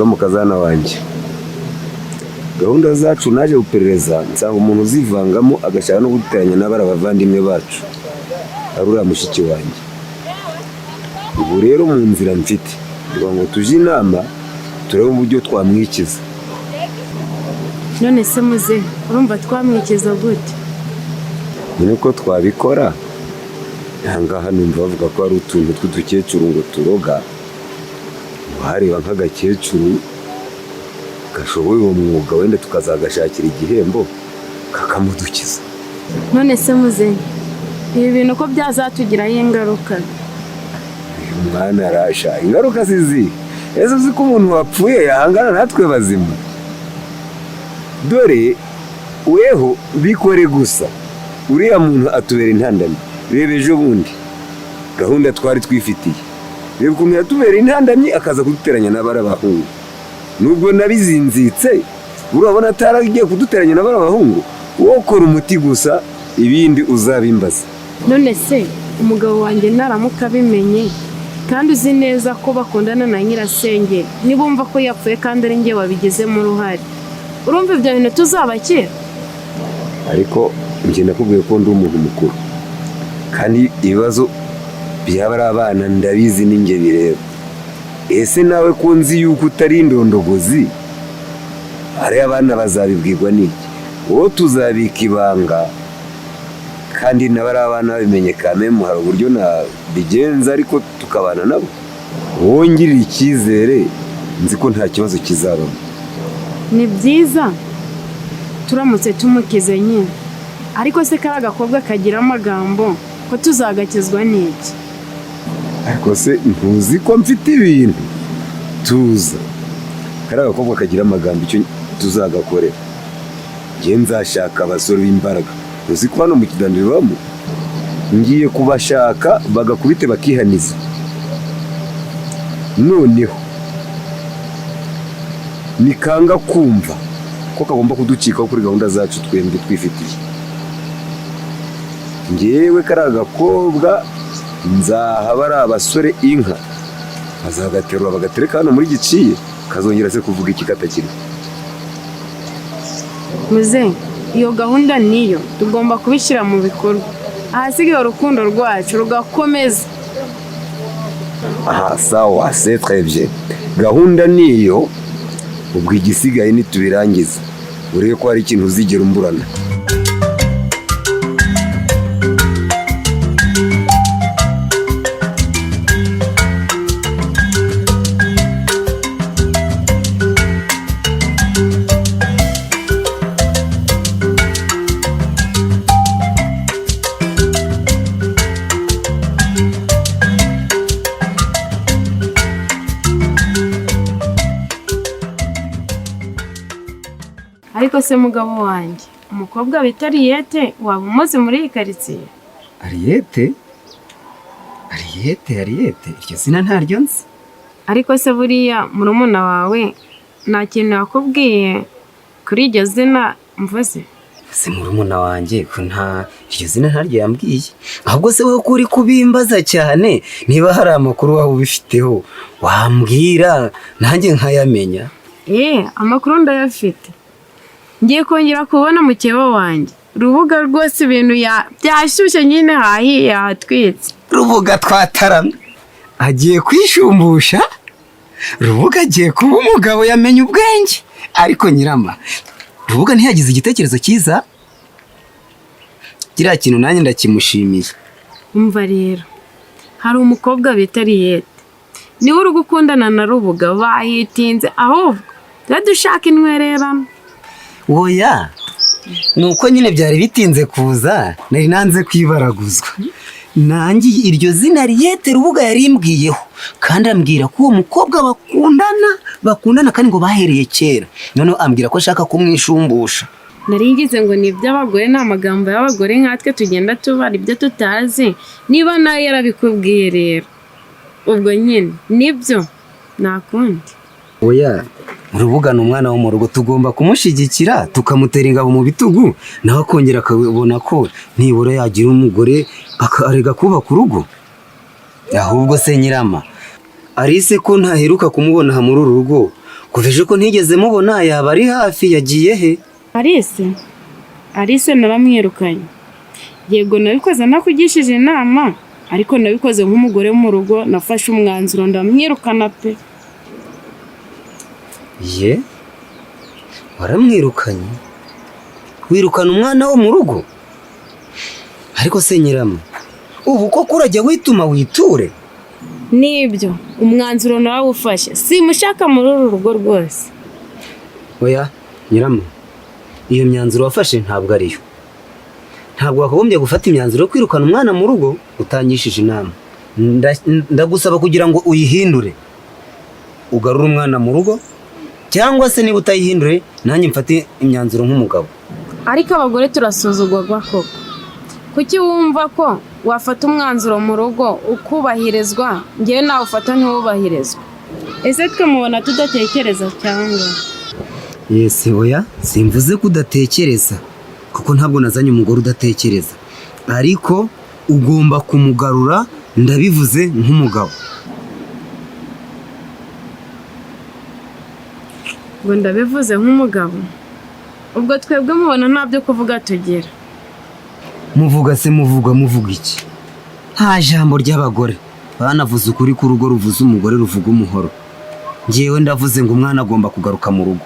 Rero mukazana wanjye, gahunda zacu naje guperereza nsanga umuntu uzivangamo agashaka no guteranya n'abari abavandimwe bacu ari uriya mushiki wanjye. Ubu rero mu nzira mfite kugira ngo tujye inama, turebe uburyo twamwikiza. None se muze, urumva twamwikiza gute? Nyine uko twabikora, ahangaha numva bavuga ko hari utuntu tw'udukecuru ngo turoga. Wareba nk'agakecuru gashoboye uwo mwuga, wenda tukazagashakira igihembo kakamudukiza. None se muze, ibi bintu ko byazatugiraho ingaruka? Uyu mwana arasha ingaruka zizi. Ese uzi ko umuntu wapfuye yahangana natwe bazima? Dore weho bikore gusa, uriya muntu atubera intandamyi. Reba ejo bundi gahunda twari twifitiye, reba ukuntu yatubera intandamyi, akaza kuduteranya n'abari abahungu. Nubwo nabizinzitse, urabona ataragiye kuduteranya n'abari abahungu. Wowe ukora umuti gusa, ibindi uzabimbaza. None se umugabo wanjye naramuka abimenye, kandi uzi neza ko bakundana na nyirasenge, nibumva ko yapfuye kandi ari njye wabigizemo uruhare, urumva ibyo bintu tuzabakira? Ariko njye nakubwiye ko ndi umuntu mukuru, kandi ibibazo byaba ari abana ndabizi, ninjye bireba. Ese nawe ko nzi yuko utari indondogozi, hariya abana bazabibwirwa n'iki? Wowe tuzabika ibanga, kandi nabo ari abana babimenye kamemu, hari uburyo nabigenza ariko tukabana nabo. Wowe ngirira icyizere, nzi ko nta kibazo kizabamo. Ni byiza turamutse tumukize nyine. Ariko se kariya gakobwa kagira amagambo, ko tuzagakizwa n'iki? Ariko se ntuzi ko mfite ibintu? Tuza, kariya gakobwa kagira amagambo, icyo tuzagakorera, njye nzashaka abasore b'imbaraga. Uzi ko hano mu kiganiro bibamo? Ngiye kubashaka bagakubite bakihaniza. Noneho nikanga kumva ko kagomba kuducikaho kuri gahunda zacu twembi twifitiye, ngewe kariya gakobwa nzaha bari abasore inka, bazagaterura bagatereka hano muri giciye. Kazongera se kuvuga iki katakiriho? Muze, iyo gahunda niyo tugomba kubishyira mu bikorwa, ahasigaye urukundo rwacu rugakomeza. Aha, sawa, c'est très bien. Gahunda niyo. Ubwo igisigaye nitubirangiza, urebe ko hari ikintu uzigera umburana. Ariko se mugabo wanjye, umukobwa bita Ariyete waba umuzi muri iyi karitsiye? Ariyete? Ariyete, Ariyete, iryo zina ntaryo nzi. Ariko se buriya murumuna wawe nta kintu yakubwiye kuri iryo zina mvuze? Se murumuna wanjye ko nta iryo zina ntaryo yambwiye. Ahubwo se wowe ko uri kubimbaza cyane, niba hari amakuru waba ubifiteho wambwira nanjye nkayamenya. Amakuru ndayafite. Ngiye kongera kubona mukeba wanjye Rubuga. Rwose ibintu byashyushye nyine, hahiye, hatwitse. Rubuga twataramye agiye kwishumbusha, Rubuga agiye kuba umugabo, yamenye ubwenge. Ariko nyirama, Rubuga ntiyagize igitekerezo cyiza? Kiriya kintu nanjye ndakimushimiye. Umva rero, hari umukobwa bita Ariyete, niwe uri gukundana na Rubuga, bahitinze. Ahubwo tujye dushaka intwererano. Oya, ni uko nyine byari bitinze kuza, nari nanze kwibaraguzwa. Nanjye iryo zina Ariyete Rubuga yarimbwiyeho, kandi ambwira ko uwo mukobwa bakundana, bakundana kandi ngo bahereye kera. Noneho ambwira ko ashaka kumwishumbusha. Nari ngize ngo ni iby'abagore, ni amagambo y'abagore nkatwe tugenda tubara ibyo tutazi. Niba nawe yarabikubwiye rero, ubwo nyine nibyo, nta kundi. Oya, Rubuga ni umwana wo mu rugo, tugomba kumushyigikira, tukamutera ingabo mu bitugu, nawe akongera akabona ko nibura yagira umugore akarega kubaka urugo. Ahubwo se nyirama, Alice ko ntaheruka kumubona aha muri uru rugo, Kuva ejo ko ntigeze mubona, yaba ari hafi, yagiye he? Alice, Alice naramwirukanye. Yego, nabikoze nakugishije inama, ariko nabikoze nk'umugore wo mu rugo, nafashe umwanzuro ndamwirukana pe. Ye, waramwirukanye? Wirukana umwana wo mu rugo? Ariko se Nyirama, ubu koko urajya wituma witure? Nibyo, umwanzuro nawe ufashe, simushaka muri uru rugo rwose. Oya Nyirama, iyo myanzuro wafashe ntabwo ariyo. Ntabwo wakagombye gufata imyanzuro yo kwirukana umwana mu rugo utangishije inama. Ndagusaba kugira ngo uyihindure, ugarure umwana mu rugo, cyangwa se niba utayihindure nanjye mfate imyanzuro nk'umugabo. Ariko abagore turasuzugurwa koko. Kuki wumva ko wafata umwanzuro mu rugo ukubahirizwa, ngewe nawe ufata ntiwubahirizwe? Ese twe mubona tudatekereza cyangwa? Yesi, oya, simvuze ko udatekereza, kuko ntabwo nazanye umugore udatekereza, ariko ugomba kumugarura, ndabivuze nk'umugabo. Ngo ndabivuze nk'umugabo? Ubwo twebwe mubona nta byo kuvuga tugira. Muvuga se, muvuga muvuga iki? Nta jambo ry'abagore. Banavuze ukuri ko urugo ruvuze umugore ruvuga umuhoro. Ngewe ndavuze ngo umwana agomba kugaruka mu rugo.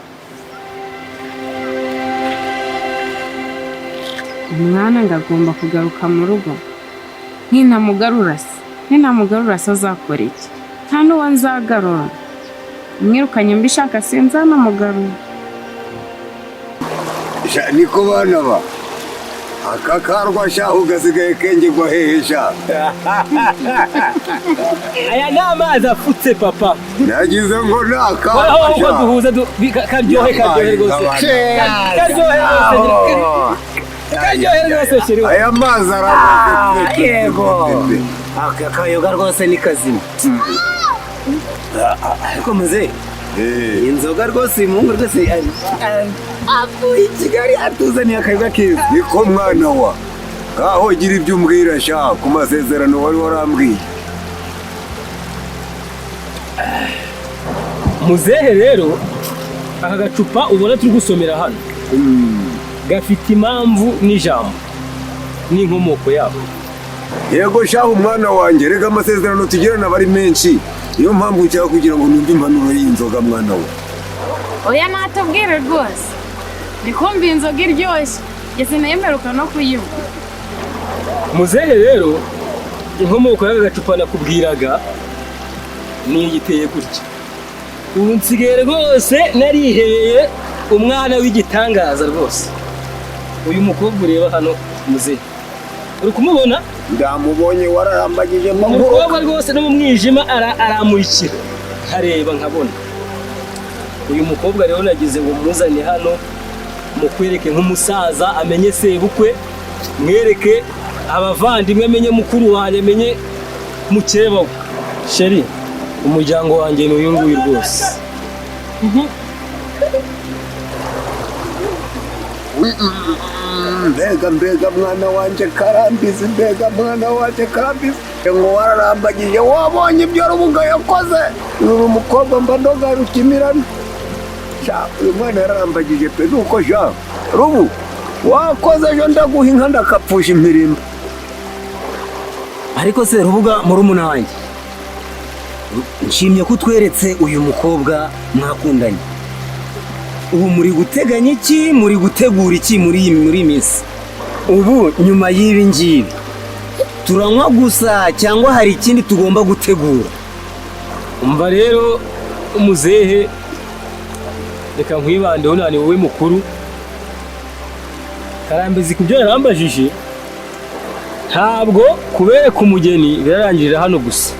Umwana ngo agomba kugaruka mu rugo? Nintamugarura se, nintamugarura se azakora iki? Nta n'uwo nzagarura. Mwirukanye mbishaka, sinzanamugarura. Sha, niko bana ba, aka karwa shahu gasigaye kengerwa hehe sha? Aya ni amazi afutse, papa. Nagize ngo ni akarwa. Horaho uko Sha. duhuza karyohe, karyohe rwose, karyohe rwose, karyohe rwose, chéri. Aya mazi aramaze. Yego, aka kayoga rwose ni kazima. Ariko muze, inzoga rwose, uyu muhungu rwose avuye i Kigali atuzaniye akayoga keza. Niko mwana wa, ngaho gira ibyo umbwira sha, ku masezerano wari warambwiye. Muzehe rero, aka gacupa ubona turi gusomera hano gafite impamvu n'ijambo n'inkomoko yako. Yego shahu umwana wanjye, rega amasezerano tugirana aba ari menshi, niyo mpamvu nshaka kugira ngo numve impanuro y'inzoga, mwana we. Oya, natubwire rwose, ndi kumva inzoga iryoshye, ngeze nayemeruka no kuyinywa. Muzehe rero, inkomoko y'aka gacupa nakubwiraga ni igiteye gutya. Ubu nsigaye rwose narihebeye umwana w'igitangaza rwose. Uyu mukobwa ureba hano, muzehe, uri kumubona? Ndamubonye, wararambagije. Umukobwa rwose no mu mwijima aramurikira, nkareba nkabona. Uyu mukobwa rero nagize ngo muzane hano mukwereke nk'umusaza, amenye sebukwe, mwereke abavandimwe, amenye mukuru wanjye, amenye mukeba we. Chérie, umuryango wanjye ni uyu nguyu rwose. Mbega, mbega mwana wanjye Karambizi, mbega mwana wanjye Karambizi, ngo wararambagije, wabonye ibyo Rubuga yakoze? Uyu mukobwa mba ndoga rukimirana. Sha, uyu mwana yararambagije pe. Nuko sha Rubu, wakoze, ejo ndaguha inka ndakapfusha imirimbo. Ariko se Rubuga, murumuna wanjye, nshimye ko utweretse uyu mukobwa mwakundanye. Ubu muri guteganya iki? Muri gutegura iki muri iyi minsi? Ubu nyuma y'ibi ngibi turanywa gusa cyangwa hari ikindi tugomba gutegura? Umva rero umuzehe, reka nkwibandeho nani, wowe mukuru Karambizi. Ku byo yarambajije, ntabwo kubereka umugeni birarangirira hano gusa.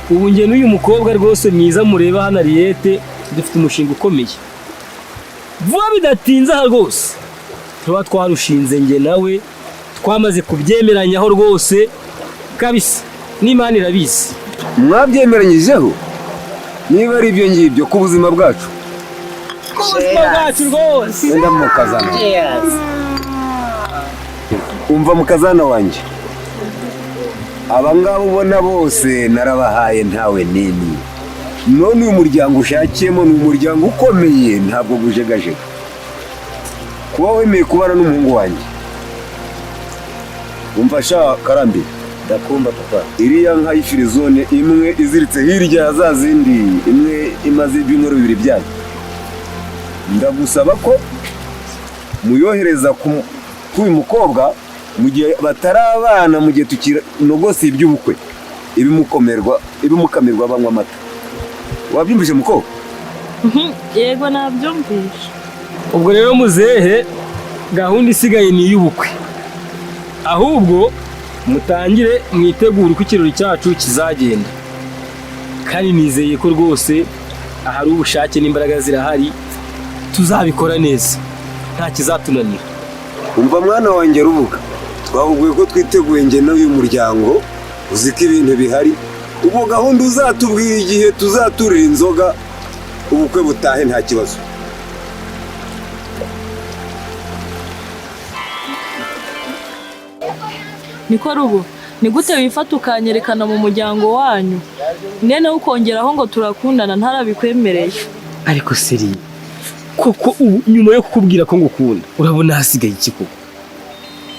Ubu njye n'uyu mukobwa rwose mwiza mureba hano, Ariyete, dufite umushinga ukomeye. Vuba bidatinze aha rwose tuba twarushinze, njye nawe twamaze kubyemeranyaho rwose kabisa, n'Imana irabizi. Mwabyemeranyijeho? Niba ari ibyo ngibyo, ku buzima bwacu. Ku buzima bwacu rwose. Wenda mukazana, umva mukazana wanjye, aba ngaba ubona bose narabahaye, ntawe nini. None uyu muryango ushakiyemo ni umuryango ukomeye, ntabwo gujegajega. Kuba wemeye kubana n'umuhungu wanjye, umva sha Karambi. Ndakumva, papa. Iriya nka y'ifirizone imwe iziritse hirya ya za zindi, imwe imaze ibyumweru 2 byayo, ndagusaba ko muyohereza k'uyu mukobwa mu gihe batarabana, mu gihe tukinogose iby'ubukwe, ibimukamirwa banywa amata. Wabyumvise, mukobwa? Yego, nabyumvise. Ubwo rero muzehe, gahunda isigaye ni iy'ubukwe. Ahubwo mutangire mwitegure uko ikirori cyacu kizagenda, kandi nizeye ko rwose ahari ubushake n'imbaraga zirahari, tuzabikora neza, nta kizatunanira. Umva mwana wanjye Rubuga, twahuguye ko twiteguye njye n'uyu muryango. Uzi ko ibintu bihari. Ubwo gahunda uzatubwira igihe tuzaturira inzoga, ubukwe butahe, nta kibazo. Niko Rubu, ni gute wifata ukanyerekana mu muryango wanyu, nene ukongeraho ngo turakundana ntarabikwemereye? Ariko seri koko, ubu nyuma yo kukubwira ko ngukunda, urabona hasigaye iki koko?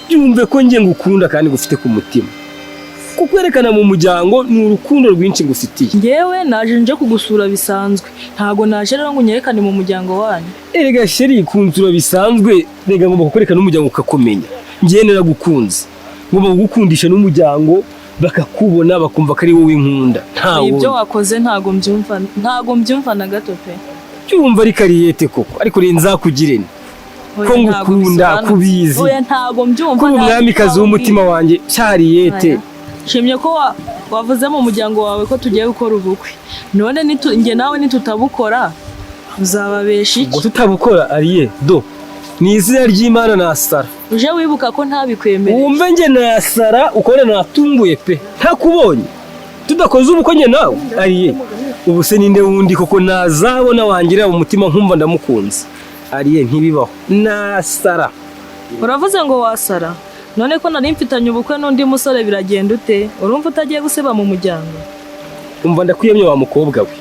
Byumve ko njye ngukunda kandi ngufite ku mutima. Kukwerekana mu muryango ni urukundo rwinshi ngufitiye. Njyewe naje nje kugusura bisanzwe, ntago naje rero ngo unyerekane mu muryango wanyu. Erega sheri, kunsura bisanzwe, rega ngomba kukwereka n'umuryango ukakumenya. Njyewe naragukunze, ngomba kugukundisha n'umuryango bakakubona, bakumva ko ari wowe nkunda, nta Ibyo wundi. wakoze ntago mbyumva, ntago mbyumva na gato pe. Cyumva ari kariyete koko, ariko rero nzakugire nte? Oya, Ko ntago ngukunda, bisobanutse. kubizi. Oya, ntago mbyumva. Ko uri Ntago umwamikazi w'umutima wanjye, cyariyete. Oya. Nshimye ko wavuze mu muryango wawe ko tugiye gukora ubukwe. None njye nawe nitutabukora uzababesha Ubwo iki? tutabukora, ariye do, ni izina ry'Imana nasara. Uje wibuka ko ntabikwemereye. Wumve, njye nasara ukabona natunguye pe, ntakubonye. Tudakoze ubukwe njye nawe, ariye, ubu se ninde wundi koko nazabona wangirira mu mutima nkumva ndamukunze? Ariye, ntibibaho, nasara. Uravuze ngo wasara? None ko nari mfitanye ubukwe n'undi musore, biragenda ute? Urumva utagiye guseba mu muryango? Umva, ndakwiyemye wa mukobwa we.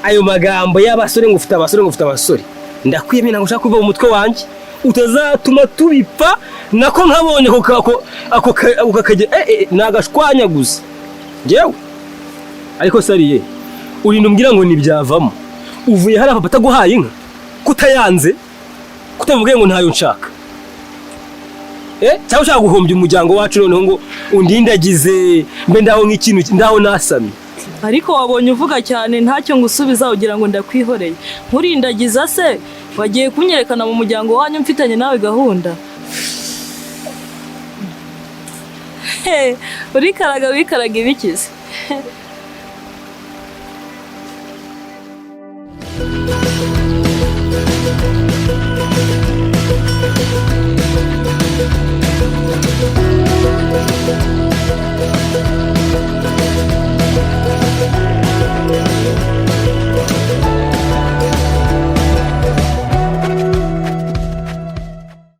Ayo magambo y'abasore ngo ufite abasore, ngo ufite abasore, ndakwiyemye, ntabwo ushaka kuva mu mutwe wanjye. Utazatuma tubipfa nako nkabonye ako ako ako kage nagashwanyaguza njyewe. Ariko sariye, urinda umbwira ngo ntibyavamo, uvuye hariya papa ataguhaye inka, kutayanze, kutamubwiye ngo ntayo nshaka, cyangwa ushaka guhombya umuryango wacu, noneho ngo undindagize mbe ndaho nk'ikintu ndaho nasamye? Ariko wabonye uvuga cyane ntacyo ngusubiza, ugira ngo ndakwihoreye. Nkurindagiza se wagiye kunyerekana mu muryango wanyu mfitanye nawe gahunda? He, urikaraga wikaraga ibikize.